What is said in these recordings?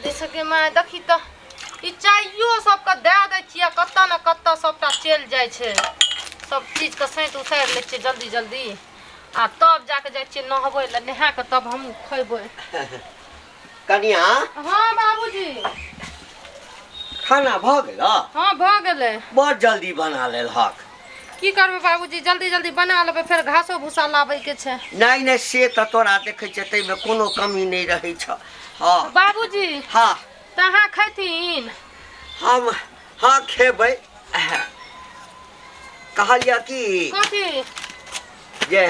जल्दी से गे माय देखी तऽ ई चाइयो सबके दए दै छियै कतऽ ने कतऽ सबटा चलि जाइ छै सब चीजके सैंत उसारि लै छियै जल्दी जल्दी आ तब जाके जाइ छियै नहबै लए नहा कऽ तब हमहूँ खयबै। कनिया। हँ बाबूजी। खाना भऽ गेल? हँ, भऽ गेलै। बड़ जल्दी बना लेलहक। की करबै बाबूजी, जल्दी जल्दी बना लेबै, फेर घासो भूसा लाबैके छै। नहि नहि, से तऽ तोरा देखै छियै, ताहिमे कोनो कमी नहि रहै छ। हँ। बाबूजी। हँ। तऽ अहाँ खैथिन? हम हँ खेबै। कहलियै की कथी? जे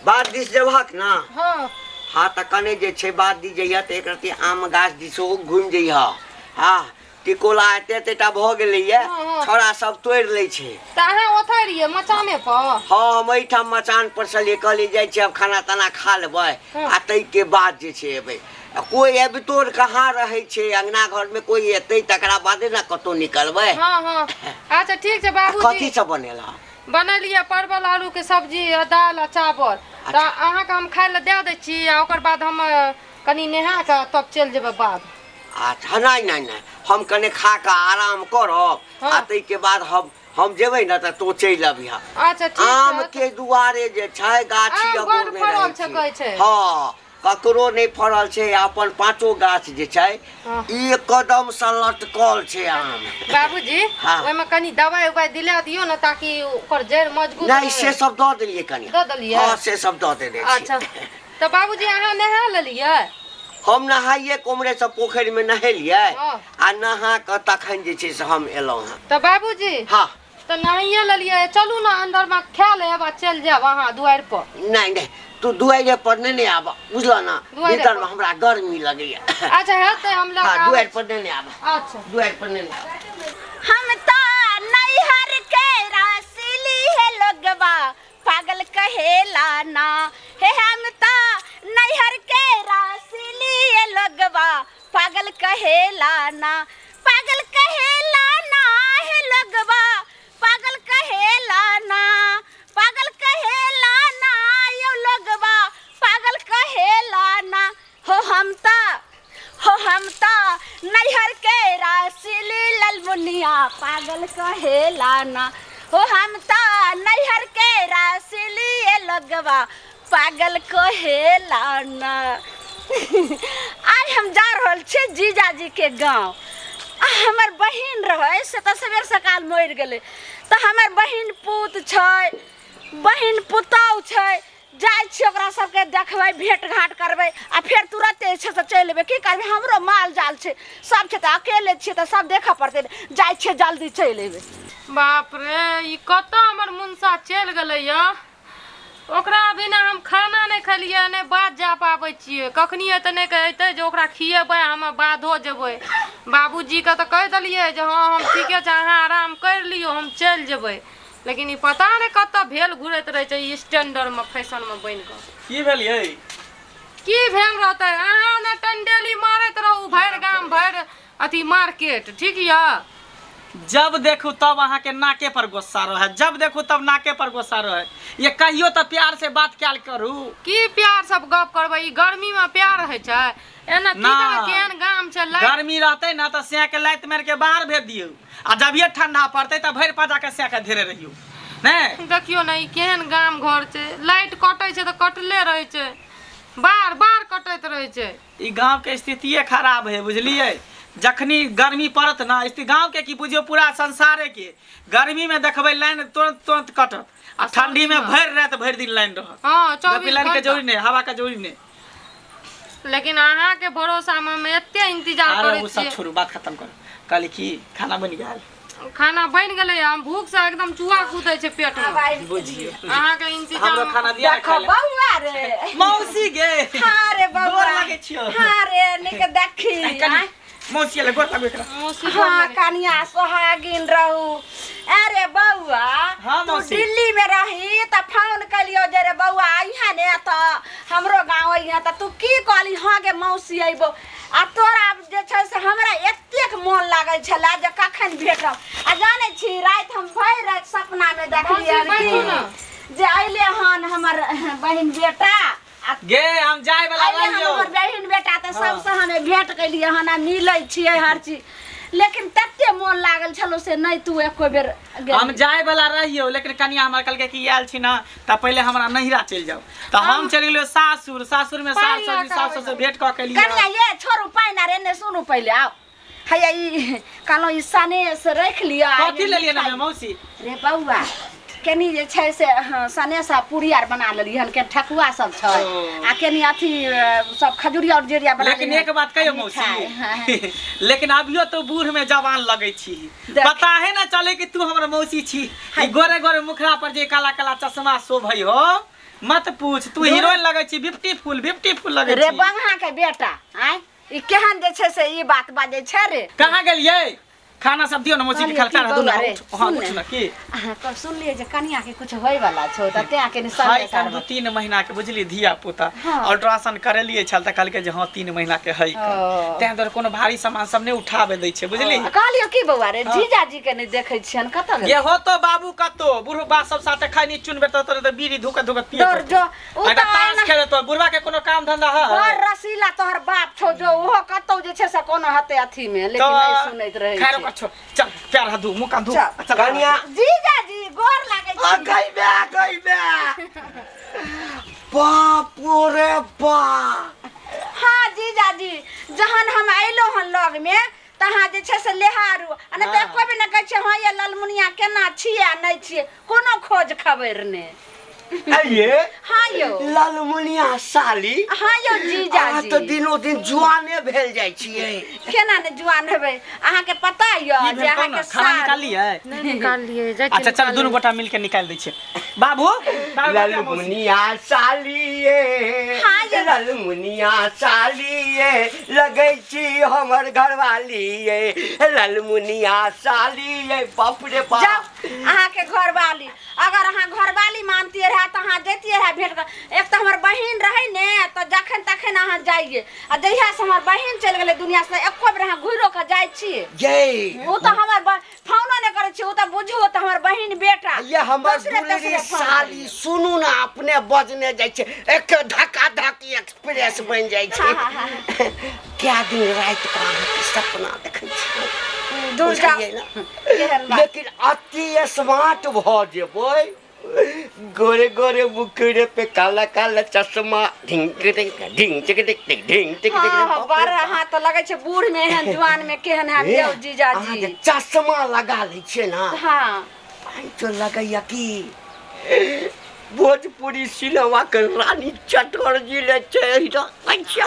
बाध दिस जेबहक ने? हँ। हँ, तऽ कने जे छै बाध दिस जइह तऽ एक रत्ती आम गाछ दिस सेहो घुमि जइह। हँ, टिकोला एते एतेटा भऽ गेलैए। हँ, हँ। छौड़ा सब तोड़ि लै छै। तऽ अहाँ ओतहि रहियै मचाने पर? हँ, हम एहिठाम मचान पर छलियै। कहलियै जाइ छियै, आब खाना ताना खा लेबै। हँ। आ ताहिके बाद जे छै एबै। आ कोइ अबितो कहाँ रहै छै अङ्गना घरमे? कोइ एतै तकरा बादे ने कतहु निकलबै। हँ हँ, अच्छा ठीक छै बाबूजी। कथी सब बनेलह? बनेलियै परवल आलूके सब्जी आ दालि आ चावल। तऽ अहाँके हम खाय लए दए दै छी आ ओकर बाद हम कनि नहा कऽ तब चलि जेबै बाध। अच्छा, नहि नहि नहि, हम कने खा कऽ आराम करब। हँ। आ ताहिके बाद हम जेबै ने तऽ तू चलि अबिह। अच्छा, ठीक आम छै। के दुआरे जे छै गाछी आम बड्ड अगोरने फड़ल रहै छै, कहै छै। हँ, ककरो नहि फड़ल छै। अपन पाँचो गाछ जे छै हँ। एक कदम से लटकल छै आम। बाबूजी। हँ। ओहिमे कनि दवाइ उवाइ दिला दियौ ने ताकि ओकर जड़ि मजबूत नहि रहै। से सब दऽ देलियै कनिया। दऽ देलियै? हँ, से सब दऽ देने छियै। अच्छा, तऽ बाबूजी अहाँ नहा लेलियै? हम नहाइए कऽ उम्हरे से पोखरिमे नहेलियै। हँ। आ नहा कऽ तखन जे छै से हम एलहुँ हँ। तऽ बाबूजी। हँ। तऽ नहाइए लेलियै, चलू ने अन्दरमे खा लेब आ चलि जायब अहाँ दुआरि पर। नहि नहि, तू दुआरे पर नहि ने आब, बुझल ने? दुआरे भीतरमे पर। हमरा गर्मी लगैया। अच्छा, हेतै, हम लऽ हँ कऽ आबै दुआरि पर नहि ने आब। अच्छा। दुआरि पर नहि ने आब। हम तो नैहर के रासिली हे लोगवा पागल कहेला ना हे। हम तो नैहर के रासिली हे लोगवा पागल कहेला ना, पागल कहेला ना हे लोगवा पागल कहेला ना, पागल कहेला ना यो लोगवा पागल कहेला ना हो। हम त हो हम त नैहर के रासिली ललमुनिया पागल कहेला ना हो। हम त नैहर के रासिली लगवा पागल कहेला ना। आइ हम जा रहल छी जीजाजी के गाँव। आ हमर बहिन रहै से तऽ सबेर सकाल मरि गेलै, तऽ हमर बहिन पूत छै, बहिन पुतहु छै। जाइ छियै ओकरा सबके देखबै, भेँट घाँट करबै आ फेर तुरते जे छै से चलि एबै। की करबै, हमरो माल जाल छै, सब छै, तऽ अकेले छियै तऽ सब देखऽ पड़तै ने। जाइ छियै, जल्दी चलि एबै। बाप रे, ई कतऽ हमर मुनसा चलि गेलै यऽ? ओकरा बिना हम खाना नहि खेलियै, नहि बाध जा पाबै छियै। कखनी एतै नहि कहतै जे ओकरा खिएबै, हम बाधो जेबै। बाबूजीके तऽ कहि देलियै जे हँ, हम ठीके छै, अहाँ आराम करि लियौ, हम चलि जेबै। लेकिन ई पता नहि कतऽ भेल घुरैत रहै छै ई स्टैंडर्डमे फैशनमे बनि कऽ। की भेल यै? की भेल रहतै, अहाँ ने टंडेली मारैत रहू भरि गाम, भरि अथी मार्केट। ठीक यऽ? जब देखू तब अहाँके नाके पर गुस्सा रहे, जब देखू तब नाके पर गुस्सा रहे। ये कहियो तऽ प्यार से बात कयल करू। की प्यार सब गप करबै? ई गर्मी में प्यार होइ छै एना? की ना। करबै, केहन गाम छै, लाइट गर्मी रहतै ने तऽ सैं के लाइत मारि के बाहर भेज दियौ, आ जभिये ठंडा पड़तै तऽ भरि पाजा के सैं के धेने रहियौ नहि। देखियौ ने, ई केहन गाम घर छै, लाइट कटै छै तऽ कटले रहै छै, बार बार कटैत रहै छै। ई गांव के स्थितिये खराब है, बुझलियै? जखनी गर्मी पड़त ना, स्थिति गांव के की बुझियौ पूरा संसारे के, गर्मी में देखबै लाइन तुरंत तुरंत कटत आ ठंडी में भरि राति भरि दिन लाइन रहत। हँ, जबकि 24 लाइन के घंटा। जरूरी नहीं, हवा के जरूरी नहीं। लेकिन अहाँके भरोसामे हम एते इंतजार अरे करै ओ सब छियै। छोड़ू, बात खत्म करू। कहली कि खाना बनि गेल? खाना बनि गेलै, हम भूख से एकदम चूहा कूदै छै पेट में। बुझियौ। अहाँके इंतजार हमरो खाना दिया ने देखो खाय लए। बौआ रे। मौसी गे। हाँ रे बौआ। गोर लागै छियौ। हाँ रे, नीक देखी। कनी आँय। मौसी एलै, गोर लागू एकरा। मौसी। हाँ कनिया, सोहागिन रहू। अरे बौआ। हाँ, तू मौसी। दिल्ली में रही तऽ फोन कलियो जे रे बौआ अइहा ने तऽ हमरो गाँव अइहा, तऽ तू की कहली? हाँ गे मौसी, अइबो। आ तोरा जे छै से हमरा एतेक मोन लागै छलै जे कखन भेटब। आ जानै छी, राति हम भरि राति सपनामे देखलियै मौसी, बैठू ने। जे अइले हन हमर बहिन बेटा गे हम जाय वाला अइले हम रहियो। हमर बहिन बेटा तऽ सबसँ हमे भेंट केलियै हन आ मिलै छियै हर चीज, लेकिन तते मोन लागल छलो से नहि तू एको बेर गेलही। हम जाय वाला रहियो, लेकिन कनिया हमरा कहलकै कि आयल छी ना तऽ पहिले हमरा नैहरा चलि जाउ, तऽ हम चलि गेलियो सासुर। सासुर में सास पानि लऽ ससुर कऽ सास ससुर भेंट कऽ के एलियै। कनिया ये छोड़ू पानि आर एने सुनू पहिले आउ। हैया ई कहलहुँ ई सनेस राखि लिअ आ कथी ई लेलियै ना मिठाइ। मौसी? रे बौआ कनी जे छै से हँ, सनेस आ पूरी आर बना लेलियै हन, के ठकुआ सब छै ओ। आ कनी अथी सब खजूरी और जेरिया बना लेकिन लेलियै एक बात कहियो हन। मिठाइ, हँ। मौसी, लेकिन अभियो तो बूढ़ में जवान लगै छी, देख। पता है ना चले कि तू हमर मौसी छी। ई गोरे गोरे मुखड़ा पर जे काला काला चश्मा शोभै हो, मत पूछ, तू हीरोइन लगै छी, ब्यूटीफुल ब्यूटीफुल लगै रे छी। बंगहा के बेटा आँय, ई केहन जे छै से ई बात बाजै छै रे? कहाँ गेलियै? खाना सब दियौ ने मौसी के। कहलियै खाल की पैर हाथ धो बौआ ने, रे, उठ, हाँ सुन उठ ने। ने की अहाँ कह सुनलियै जे कनिया के कुछ होय वाला छौ, तऽ तें के हाय सने कन 2-3 महीना के बुझली धिया पुता हाँ। अल्ट्रासाउंड करेलियै छल तऽ कहलकै जे हाँ 3 महीना के है। ओ। तें दुआरे कोनो भारी सामान सब नहि उठाबे दै छै, बुझली? कहलियौ की बौआ रे, जीजाजी के नहि देखै छियनि, कतऽ गेल? ये हो तो बाबू कतो बुढ़ बा सब साथे खैनी चुन बेटा तोरे तऽ बीड़ी धुक धुक पिए। दौड़ जो, उ तऽ तऽ ताश एना- खेले तो बुढ़वा के कोनो काम धंधा है? बड़ रसीला तोहर बाप छौ, जो ओहो कतौ जे छै से कोनो हते अथी में, लेकिन नहीं सुनैत रहै खैर छै। ओकर छोड़, चल पैर हाथ धो, मुँह कान धो, चल। चल। कनिया जीजाजी गोर लागै आ छी। गइबे गइबे, बाप रे बाप। हाँ जीजाजी, जहन हम अयलहुँ हन लग में तहाँ जे छै से लेहारू आ नहि तऽ एको बेर नहि कहै छै हँ ये ललमुनिया केना छियै आ नहि छियै, कोनो खोज खबर नहि। आइये हाँ यौ। लालमुनिया साली। हाँ यौ अहाँ जीजाजी। तऽ दिनो दिन जुआने भेल जाइ छियै। केना ने जुआन हेबै, अहाँके पता यऽ की जे भेल कहू ने, अहाँके खाना सार निकाललियै? नहि निकाललियै, जाइ छियै अच्छा चल, निकालै। दुनू गोटा मिलके निकालि दै छियै। बाबू बाबू, ललमुनिया सालिये, हाँ यौ। ललमुनिया सालिये, लगै छी हमर घरवाली ये, ललमुनिया सालिये, बाप रे जाउ बाप। अहाँके घरवाली, अगर अहाँ घरवाली मानतियै रहए तऽ अहाँ जैतियै रहए भेंट कर। एक तऽ हमर बहिन रहै ने तऽ जखन तखन अहाँ जाइए, आ जहियासँ हमर बहिन चलि गेलै दुनियासँ एको बेर अहाँ घुरियो कऽ जाइ छियै? ये ओ तऽ हमर फोनो नहि करै छियै, ओ तऽ बुझू तऽ हमर बहिन बेटा ये हमर दोसरे दुलरी तेसरे फोन साली करैए। सुनू ने, अपने बजने जाइ छै, एक धक्का धक्की एक्सप्रेस बनि जाइ छै। हाँ, हाँ, क्या दिन राति कऽ अहाँके सपना देखै छी, दूर जाउ। बुझलियै ने? केहन बात? लेकिन अति स्मार्ट भऽ जेबै, गोरे गोरे मुखरे पे काला काला चश्मा, ढिंग टिक ढिंग टिक टिक टिक ढिंग टिक टिक। हाँ, बड़ अहाँ तऽ लगै छै बूढ़ में एहन जुआन में केहन हैब यौ जीजाजी। अहाँके चश्मा लगा लै छियै ने, हाँ, तो लगैया कि भोजपुरी सिनेमा के रानी चटर्जी ले छै एहिठाम। अच्छा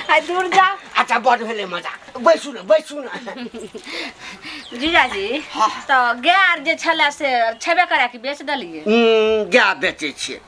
आइ दूर जाउ। अच्छा, बड़ भेलै मजाक, बैसू ने बैसू ने। जीजाजी, तऽ गाय आर जे छलै से छेबे करै कि बेच देलियै? गाय बेचै छियै,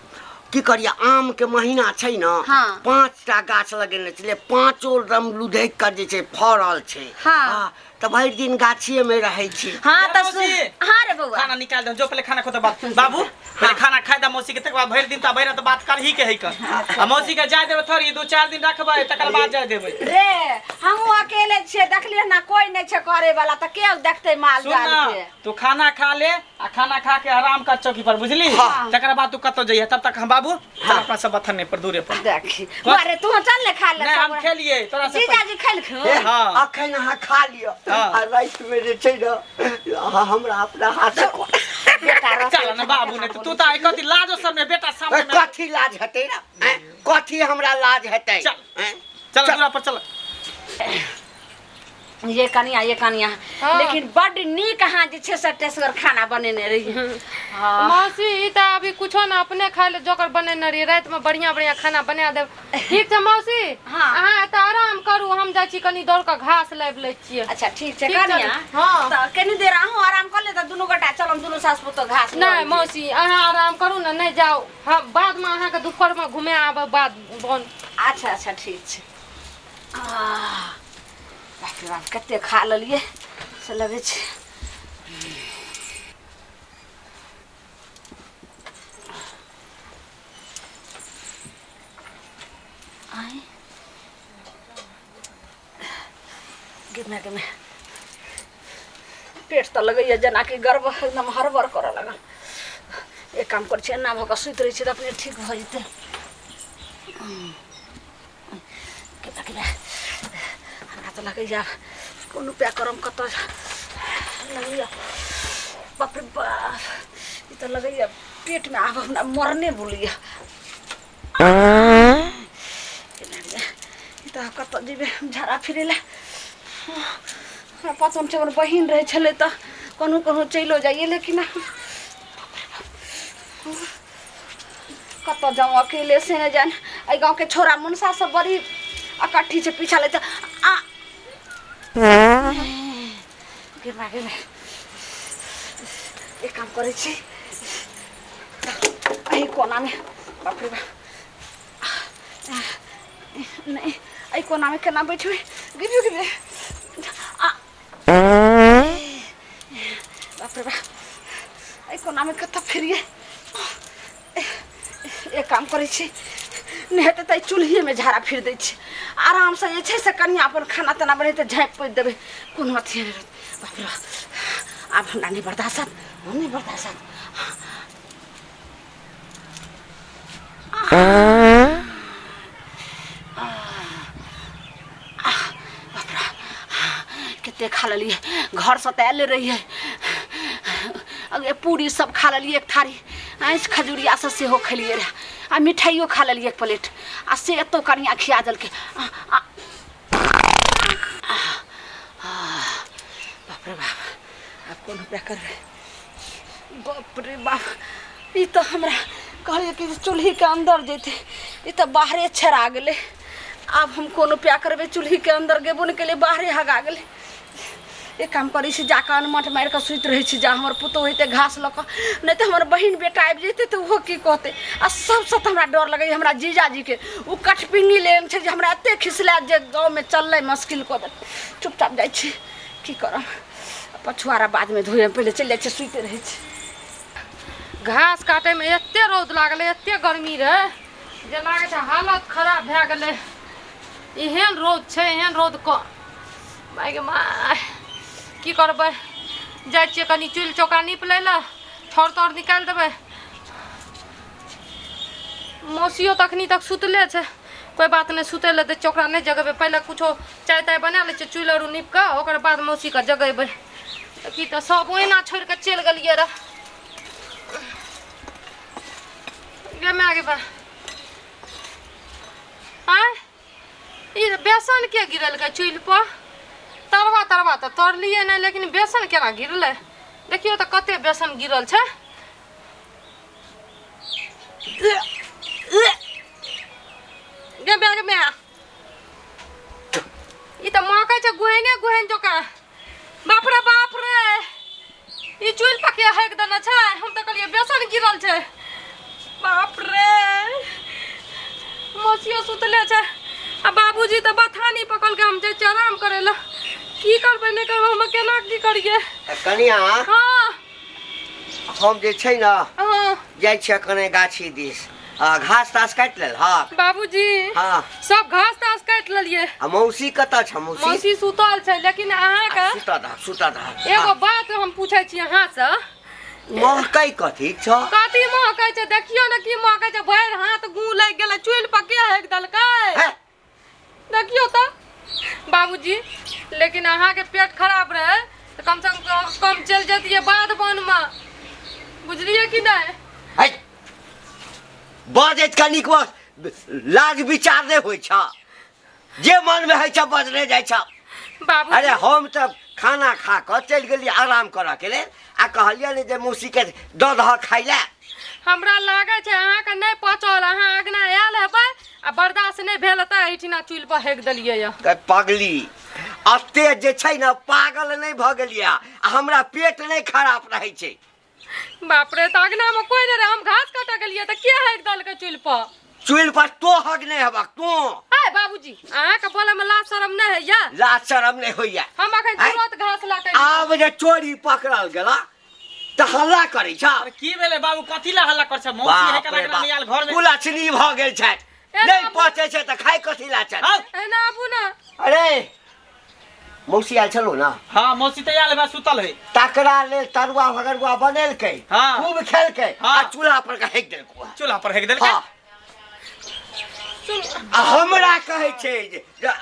की करियै, आम के महीना छै ने। हाँ। 5टा गाछ लगेने छलियै, पाँचो एकदम लुधकि कऽ जे छै फड़ल छै। हाँ। तऽ भरि दिन गाछिए मे रहै छी। हाँ तऽ मौसी। सुन, हाँ रे बौआ, खाना निकाल दे, जो पहले खाना खोते बात। बाबू पहले खाना खाइ दे मौसी के, तकर बाद भरि दिन तऽ भरि रात बात करही के है कर। आ मौसी के जाय देबै थोड़ी, 2-4 दिन रखबै तकर बाद जाय देबै। रे हमहूँ अकेले छियै, देखलियै ना कोई नहि छै करे वाला, तऽ के देखतै माल सुन जाल ना, के? तू खाना खा ले आ खाना खा के आराम कर चौकी पर, बुझली? तकर बाद तू कतौ जइहे, तब तक हम बाबू चल अपना सब बथन्ने पर दूरे पर। देखी अरे तू चल ने खा ले। नहीं, हम सब। खेलिए तोरा से। जीजाजी खेलखुन? हे, हाँ। अखन अहाँ खा लिअ हाँ। आ राति मे जे छै ने अहाँ हमरा अपना हाथ बेटा रसोई चल ना बाबू, नहीं तो तू तो कथी लाजो सब में बेटा सामने में। कथी लाज हेतै ने आँय? कथी हमरा लाज हेतै? चल। आँय? चल दूरा पर चल। ये कनिया, ये कनिया। हाँ। लेकिन बड नीक अहाँ जे छै से टेसगर खाना बनेने रहियै। हाँ। मौसी, ई तऽ अभी कुछो ने अपने खाय ले जोकर बनेने रहियै, राति में बढ़िया बढ़िया खाना बना देब। ठीक छै मौसी? हाँ। अहाँ एतऽ आराम करू, हम जाइ छी कनी दौड़ कऽ घास लाबि लै छियै। अच्छा ठीक छै। ठीक छै। कनिया, हाँ। तऽ कनी देर अहूँ आराम कर ले, तऽ दुनू गोटा चलम, दुनू सास पुतोह घास लऽ नहि अबियै। मौसी, अहाँ आराम करू ने, नहि जाउ, हम बादमे अहाँके दुपहरमे घुमा आबब बाद बन। अच्छा अच्छा, ठीक छै। आह, बाप रे बाप, कते खा लेलियै से लगै छै। आँय गे माय गे माय, पेट तऽ लगैया जेनाकि गर्व एकदम हड़बड़ करऽ लगल। एक काम करै छियै, एना भऽ कऽ सुति रहै छियै तऽ अपने ठीक भऽ जेतै। केना केना हमरा तऽ लगैया कोन उपाय करम कतऽ लगैया बाप रे बाप ई तऽ लगैया पेटमे आब हमरा मरने बोलैया केना रे ई तऽ कतऽ जेबै झाड़ा फिरै लए हमरा पसन्द छै हमर बहिन रहै छलै तऽ कोनो कोनो चलिओ जाइए लेकिन कतऽ जाउँ अकेले से नहि जान एहि गाँवके छोरा मुनसा सब बड़ी अकट्ठी छै पीछा लै छै आ गे माय गे माय एक काम करै छी एहि कोनामे बाप रे बाप नहि एहि कोनामे केना बैठबै गिर गिर आ बाप रे बाप एहि कोनामे कतऽ फिरियै एक काम करै छी नहि हेतै तऽ एहि चूल्हिएमे झाड़ा फिर दै छी आरामसँ जे छै से कनिआँ अपन खाना ताना बनेतै झाँपि पोति देबै कोनो अथी नहि रहतै बाप रे बाप आब हमरा नहि बर्दाश्त हैत नहि बर्दाश्त हैत कते खा लेलियै घरसँ तऽ आयले रहियै पूरी सब खा लेलियै एक थारी आँसि खजुरिया सब सेहो खेलियै रहए आ मिठाइयो खा लेलियै एक प्लेट आ से एतौ कनिया खिया देलकै बाप रे बाप आब कोन उपाय करबै बाप रे बाप ई तऽ हमरा कहलियै कि चूल्हीके अन्दर जेतै ई तऽ बाहरे छेड़ा गेलै आब हम कोन उपाय करबै चूल्हीके अन्दर गेबो नहि केलियै बाहरे हगा गेलै एक काम करै छी जाकऽ अनमठ मारि कऽ सुति रहै छी जा हमर पुतोहु अयतै घास लऽ कऽ नहि तऽ हमर बहिन बेटा आबि जेतै तऽ ओहो की कहतै आ सबसँ तऽ हमरा डर लगैए हमरा जीजाजीके ओ कठपिंगी लेन छै जे हमरा एतेक खिसलायत जे गाँवमे चलनाइ मुश्किल कऽ देत चुपचाप जाइ छी की करब पछुआरा बादमे धोएब पहिले चलि जाइ छियै सुति रहै छी घास काटैमे एते रौद लागलै एते गर्मी रहै जे लागै छै हालत खराब भए गेलै एहन रौद छै एहन रौद क माय गे माय की करबै जाइ छियै कनि चूल्हि चौका नीप लै लए छड़ तड़ निकालि देबै मौसियो तऽ अखनी तक सुतले छै कोइ बात नहि सुतै लए दै छियै ओकरा नहि जगेबै पहिले कुछो चाय ताय बना लै छियै चूल्हि आर नीप कऽ ओकर बाद मौसीके जगेबै तऽ की तऽ सब ओहिना छोड़ि कऽ चलि गेलियै रह गे माय गे बा आँय ई बेसन के गिरलकै चूल्हि पर तरवा तरवा तऽ तरलियै नहि लेकिन बेसन केना गिरलै देखियौ तऽ कते बेसन गिरल छै गे माय गे माय ई तऽ महकै छै गुहेने गुहेन जकाँ बाप रे बाप रे ई चूल्हि पर के हकि देने छै हम तऽ कहलियै बेसन गिरल छै बाप रे मौसियो सुतले छै आ बाबूजी तऽ बथानी पकड़लकै हम जाइ छियै आराम करै लए की करबै नहि करबै हम केना की करियै कनिया हँ हम जे छै ने हँ जाइ छियै कने गाछी दिस आ घास तास काटि लेलहक बाबूजी हँ सब घास तास काटि लेलियै आ मौसी कतऽ छ मौसी मौसी सुतल छै लेकिन अहाँके सुतऽ दहक सुतऽ दहक एगो बात हम पूछै छी अहाँसँ महकै कथी छ कथी महकै छै देखियौ ने की महकै छै भरि हाथ गू लागि गेलै चुल्हि पर के हकि देलकै हे, देखियौ तऽ बाबूजी लेकिन अहाँके पेट खराब रहै तऽ कमसँ कम कम चलि जैतियै बाध बनमे बुझलियै कि नहि है बजैत कनिक लाज विचार नहि होइ छ जे मनमे होइ छ बजने जाइ छ बाबू अरे हम तऽ खाना खा कऽ चलि गेलियै आराम करऽके लेल आ कहलियै ने जे मौसीके दऽ दहक खाइ लए हमरा लागै छै अहाँके नहि पचल अहाँ अगना आयल हेबै आ बर्दाश्त नहि भेल हेतै एहिठिना चूल्हि पर हेक देलियै यऽ गै पगली एते जे छै ने पागल नहि भऽ गेलियै आ हमरा पेट नहि खराब रहै छै बाप रे तऽ अगनामे कोइ नहि रहै हम घास काटऽ गेलियै तऽ के हेक देलकै चूल्हि पर चूल्हि पर तो हक नहि हेबाक तू हे बाबूजी अहाँके बोलैमे लाज शरम नहि होइया लाज शरम नहि होइया हम अखन आँय? तुरत घास लऽ कऽ आब जे चोरी पकड़ल गेला तऽ हल्ला करै छ अरे की भेलै बाबू कथी लए हल्ला कर छ मौसी है बाप कना रे कना आयल बाप घर में कुलक्षणी भऽ गेल छथि ए नहि बाबू। पचै छै तऽ खाय कथी ला छथि आउ एना आबू ने अरे मौसी आयल छलौ ने हाँ मौसी तऽ आयल बा सुतल है तकरा लेल तरुआ भगरुआ बनेलकै हाँ। खूब खेलकै हाँ। आ चूल्हा पर के हेक देलको चूल्हा पर हेक देलकै हाँ। सुन आ हमरा कहै छै जे जे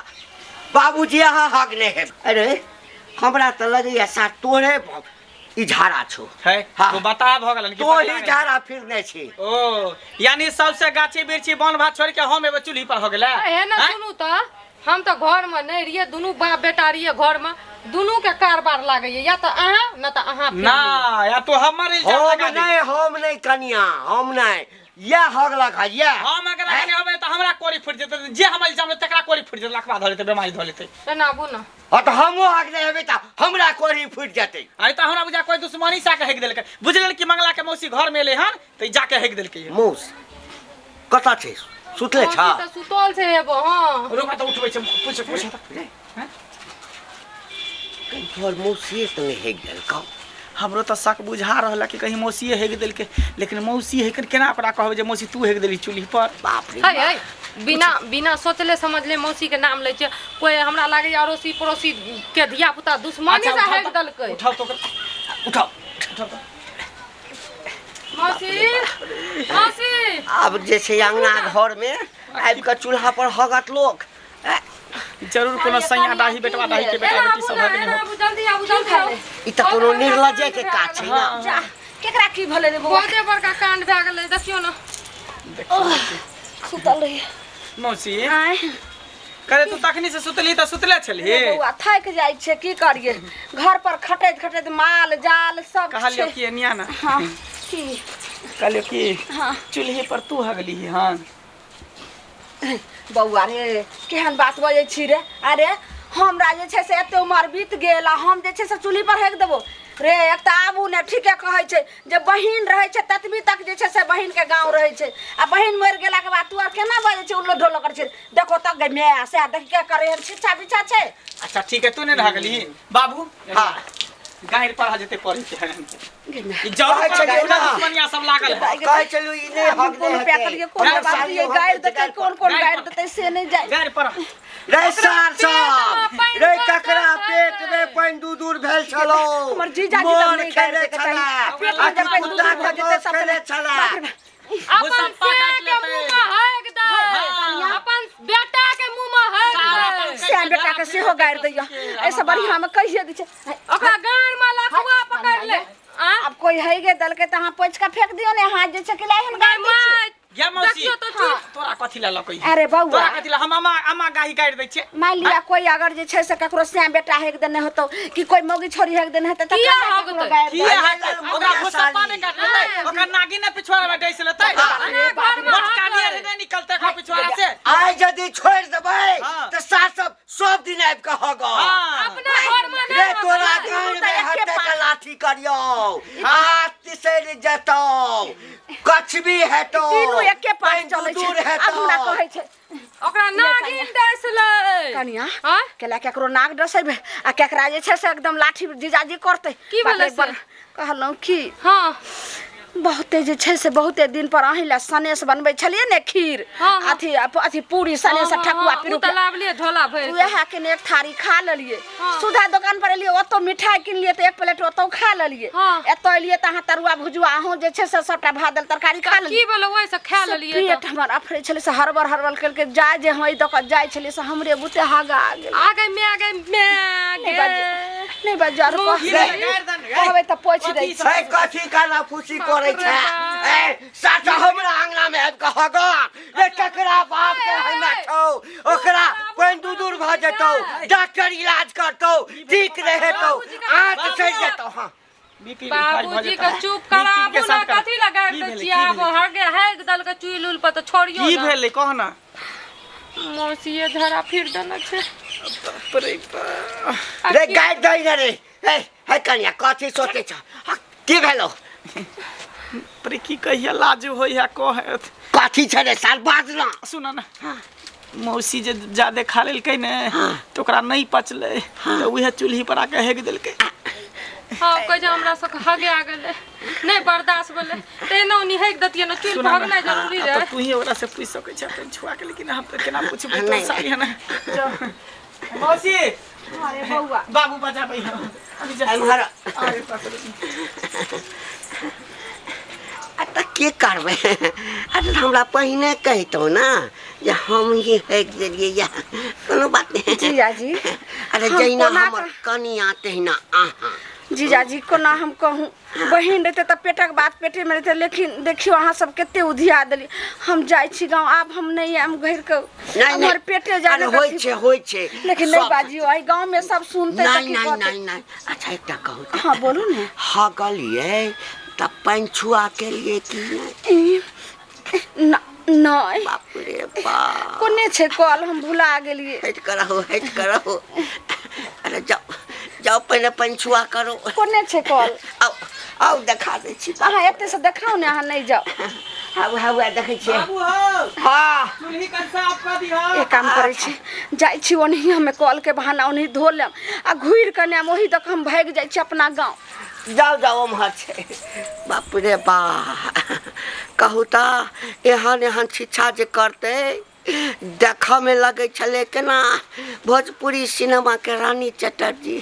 बाबूजी अहाँ हक नहि हेब। अरे हमरा तऽ लगैया सा तोरे ई झाड़ा छौ। है हाँ। तो बता भऽ गेलन कि तोही पगला गेल। झाड़ा फिरने छी। ओ यानी सबसे गाछी बिरछी बन भात छोड़ के हम एगो चूल्ही पर हो गेलै। हे ना। आँय? सुनू तऽ हम तऽ घरमे नहि रहियै, दुनू बाप बेटा रहियै घरमे, दुनू के कारबार लागैया, या तऽ अहाँ न तऽ अहाँ फिर ना लिअ। या तू हमर इल्जाम हम लगा दी। नहि, हम नहि कनिया, हम नहि, इएह हगलक है इएह। हम अगर अगर होबै तऽ हमरा कोरी फुटि जेतै, जे हमर इल्जाम लेतै तकरा कोरी फुटि जेतै, लखवा धऽ लेतै, बेमारी धऽ लेतै। एना आबू ने। हँ तऽ हमहूँ हगने हेबै तऽ हमरा कोरी फुटि जेतै। अरे तऽ हमरा बुझा कोइ दुश्मनी सा के हेक देलकै, बुझल कि मंगला के मौसी घर में एलै हन तऽ ई जाके हेक देलकै। मौस कतऽ छै? सुतले छ? मौसी तऽ सुतल छै एगो। हँ रुका तऽ उठबै छै, पूछ पूछ तऽ। कहीं तोहर मौसिए तऽ नहि हेक देलकौ? हमरो तऽ शक बुझा रहल कि कहीं मौसीए हेक देलकै, लेकिन मौसी हेक केना ओकरा कहबै जे मौसी तू हेक देली चूल्ही पर? बाप रे है है, बिना बिना सोचले समझले मौसी के नाम लै छै कोई। हमरा लागैया अड़ोसी पड़ोसी के धिया पुता दुश्मनी से उठाउ हेक तऽ- देलकै। उठाउ तो ओकरा, उठाउ उठाउ तऽ। मौसी, मौसी। आब जे छै अंगना घरमे आबि कऽ चूल्हा पर हगत लोक। जरूर कोनो सैया डाही बेटवा डाही के बेटा एना बेटी आबू सब ना, हक एना नहीं हो। आबू, जल्दी आबू, जल्दी आबू। ई तऽ कोनो निर्लजे के काज छै ने। जा, केकरा की भेलै रे बौआ? बहुते बड़का कांड भए गेलै, देखियौ ने। सुतल रहियै। मौसी। आँय? करे तू तखनी से सुतली तऽ सुतले छलही? रे बौआ, थाकि जाइ छै, की करियै, घर पर खटैत खटैत माल जाल सब कहलियो छै। कि एनिया ना। हाँ, की? कहलियो कि हाँ। चूल्हे पर तू हगली हन? बौआ रे, केहन बात बजै छी रे? अरे हमरा जे छै से एते उमर बीत गेल आ हम जे छै से चूल्ही पर हेक देबो रे? एक तऽ आबू ने ठीके कहै छै जे बहिन रहै छै ततबी तक जे छै से बहिन के गाँव रहै छै, आ बहिन मरि गेलाके बाद तू आर केना बजै छै, उल्लो ढोलो करै छै? देखो तक गे माय, सएह देख के करे हन छिच्छा बिच्छा छै। अच्छा ठीक है, तू नहीं हगली बाबू। हाँ। गाइर पर जेते पढ़े के हन। गे माय। ई जरूर कहै छलियौ ना। दुश्मनिया सब लागल है। कहै छलू ई नहि आब हगने कोन रुपया हेतै। करियै, कोन गारि बात पर। दियै, गारि देतै, कोन कोन गारि गारि पर। देतै से नहि जाइ। गाइर पर। रे सार पेटमे सब पानि रे दऽ ककरा दऽ पेट मे दऽ। पानि दूर दूर भेल छलौ? हमर जीजाजी तऽ मोर नहि गारि खेले दैके चाही। छला। आ पेटमे जब पानि दूर कुत्ता दूर भऽ के जेतै माउस सब खेले छला। बाप रे बाप। अपन भूसप्पा से काटि के लेतै। मुंह में हेक दे, अपन बेटा के मुंह में हेक दे। सियान बेटा के सेहो गारि दैया, एहिसँ बढ़िआँ हम कहिए दै छै। ओकरा गान में लखुआ पकड़ ले आ। आब कोइ है गे देलकै तऽ अहाँ पोछि कऽ फेक दियौ ने, हाथ जे छै कि लाइ हम गारि दै छी। गे मौसी। देखियौ तऽ चुप। तोरा कथी लए लकै? अरे बौआ। तोरा कथी लए? हम अम्मा अम्मा गाही गारि दै छियै। मान लिअ कोइ अगर जे छै से ककरो श्याम बेटा हेक देने होतौ कि कोइ मौगी छोरी हेक देने हेतै तऽ किया केना ककरो हगतै? गारि किया देतै? हगतै? ओकरा भूसप्पा नहि काटि लेतै? ओकरा नागिन ने पिछुआरा में डसि लेतै? अरे घर में मोटका हगै। नियर नहि निकलतै ओकरा पिछुआरा से। आइ यदि छोड़ि देबै हाँ। तऽ सास सब सब दिन आबि कऽ हगत। हाँ। अपना घर में रे नहीं तोरा हगतै। गान तऽ में एके हटे के पास। लाठी करियौ, हाथ तिसरि जेतौ, कछबी हेतौ। तीनू एके पास पानि चलै दूर छै। आब हमरा हेतौ। कहै छै ओकरा नागिन डसलै। कनिया। आँय? केला केकरो नाग डसेबै आ केकरा जे छै से एकदम लाठी जीजाजी करतै। की बाप रे, भेलै से? कहलहुँ की, हाँ। बहुते जे छै से बहुते दिन पर अहीं लए सनेस बनबै छलियै ने खीर, हाँ, हाँ। अथी अथी पूरी सनेस हाँ, ठकुआ हाँ, उ तऽ पिरुकिया। लाबलियै झोला भरि। उएह के ने एक थारी खा लेलियै। हाँ। सुधा दोकान पर एलियै, ओतौ मिठाई किनलियै तऽ एक प्लेट ओतौ खा लेलियै। हाँ। एतऽ एलियै तऽ अहाँ तरुआ भुजुआ अहूँ जे छै से सबटा भात दालि तरकारी खा की लेलियै। भेलै ओहिसँ खा से लेलियै पेट तऽ? हमर अफरै छलै, से हड़बड़ हड़बड़ केलकै, जाय जे हम एहि दऽ कऽ जाइ छलियै से हमरे बुते हगा गेल। आ गई मैं, आ गई मैं। नहि गे बाजू, नहि बाजू आर। मौसी। गारि दे ने, कहबै तऽ पोछि दै कथी छी। है कथी काना फूसी करै छै? ए सास हमरा अंगना मे आबि कऽ हगत रे? ककरा बाप के हमे छौ? ओकरा पानि दूर दूर भऽ जेतौ, डॉक्टर इलाज करतौ, ठीक नहि हेतौ, आँत सड़ि जेतौ। हाँ। बीपी हाई भऽ बाबूजी जेतै। के चुप कराबू बीपी के ना। शांत करा। कथी लगा की दै भेलै, छियै? की आब भेलै? हगे हेक देलकै चुइल उल पर तऽ छोड़ियौ की ना। भेलै कह ना। मौसीए झड़ा फिर देने छै। बाप रे बाप। आ रे गारि दै ने रे। ए है कनिया, कथी सोचै छ? हाँ, की भेलौ? पर की कहिया लाजो होइया कहत। कथी छै रे साल, बाज ना। सुन ना, मौसी जे जादे खा लेलकै ने तऽ ओकरा नहि पचलै तऽ उएह चूल्ही पर आके हेक देलकै। हाँ, कहै छै हमरा सबके हगे आ गेलै, नहि बर्दाश्त भेलै तऽ एना ओनी हेक दैतियै ने चुइल। सुन ना, भगनाइ जरूरी आब रहै। तऽ तू ही ओकरा से पूछि सकै छै अपन छुआ के, लेकिन हम तऽ केना पूछबै? तो नहि। साली है ना। मौसी। अरे बौआ। बाबू बजाबै हम अभी जा। एम्हर। अरे बाप रे। आ तऽ की करबै? अरे हमरा पहिने कहितहुँ ने जे हम ही हेक देलियै या। कोनो बात नहि। जीजाजी, अरे हम जहिना कोना हमर कनिया तहिना अहाँ। जीजाजी, कोना हम कहूँ, बहिन रहते तऽ पेटक बात पेटेमे रहते, लेकिन देखियौ अहाँ सब कते उधिया देलियै। हम जाइ छी गाँव, आब हम नहि आयब घुरि कऽ। नहि हमर पेटे जाने अरे होइ कथी। छै, होइ छै। लेकिन नहि सब- बाजियौ, एहि गाँवमे सब सुनतै तऽ नहि की नहि कहतै? नहि नहि। अच्छा, एकटा कहू तऽ। हँ, बोलू ने। हगलियै तऽ पानि छुआ केलियै कि नहि? ई, नहि। बाप रे बाप। कोने छै कल? हम भुला गेलियै। हटि कऽ रहू, हटि कऽ रहू। अरे जाउ जाउ, पहिने पानि छुआ करू। कोने छै कल? आउ आउ, देखा दै छी। अहाँ एते से देखाउ ने, अहाँ नहि जाउ। हँ, उएह उएह देखै छियै। बाबू हो। हँ। चूल्ही कन साफ कऽ दिहऽ। एक काम करै छी, जाइ छी ओनही, हमे कलके बहाना ओनही धो लेब आ घुरि कऽ ने ओही दऽ कऽ हम भागि जाइ छी अपना गाँव। जाउ जाउ, ओम्हर छै। बाप रे बा, कहू तऽ एहन एहन शिक्षा जे करतै, देखऽमे लगै छलै केना भोजपुरी सिनेमाके रानी चटर्जी,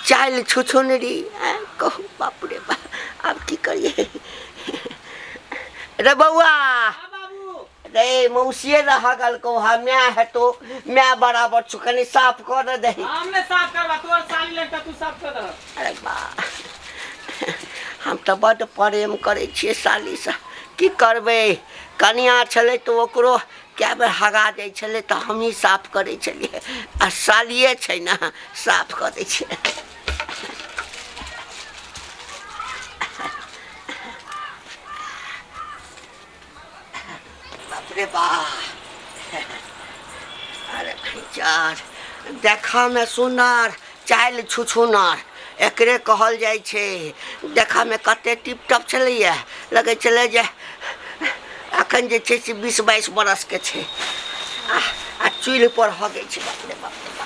चालि छुछुनरी। आँय, कहू, बाप रे बा, आब की करियै रे बौआ? हाँ बाबू। रे मौसिए रह गलको हा, माय हेतो, माय बराबर छु, कनि साफ कऽ दही। हम ने साफ करबा, तोर साली लगता, तू साफ कर दह। अरे बा, हम तऽ बड्ड प्रेम करै छियै सालीसँ। की करबै, कनिया छलै तऽ ओकरो कए बेर हगा दै छलै तऽ हमही साफ करै छलियै, आ सालिए छै ने, साफ कऽ दै छियै। बाप रे बा, अरे भैचार, देखऽमे सुनर, चालि छुछुनर, एकरे कहल जाइ छै। देखऽमे कते टिप टॉप छलैए, लगै छलै जे एखन जे छै से 20-22 बरसके छै, आ आ चूल्हिपर हगै छै। बाप रे बाप।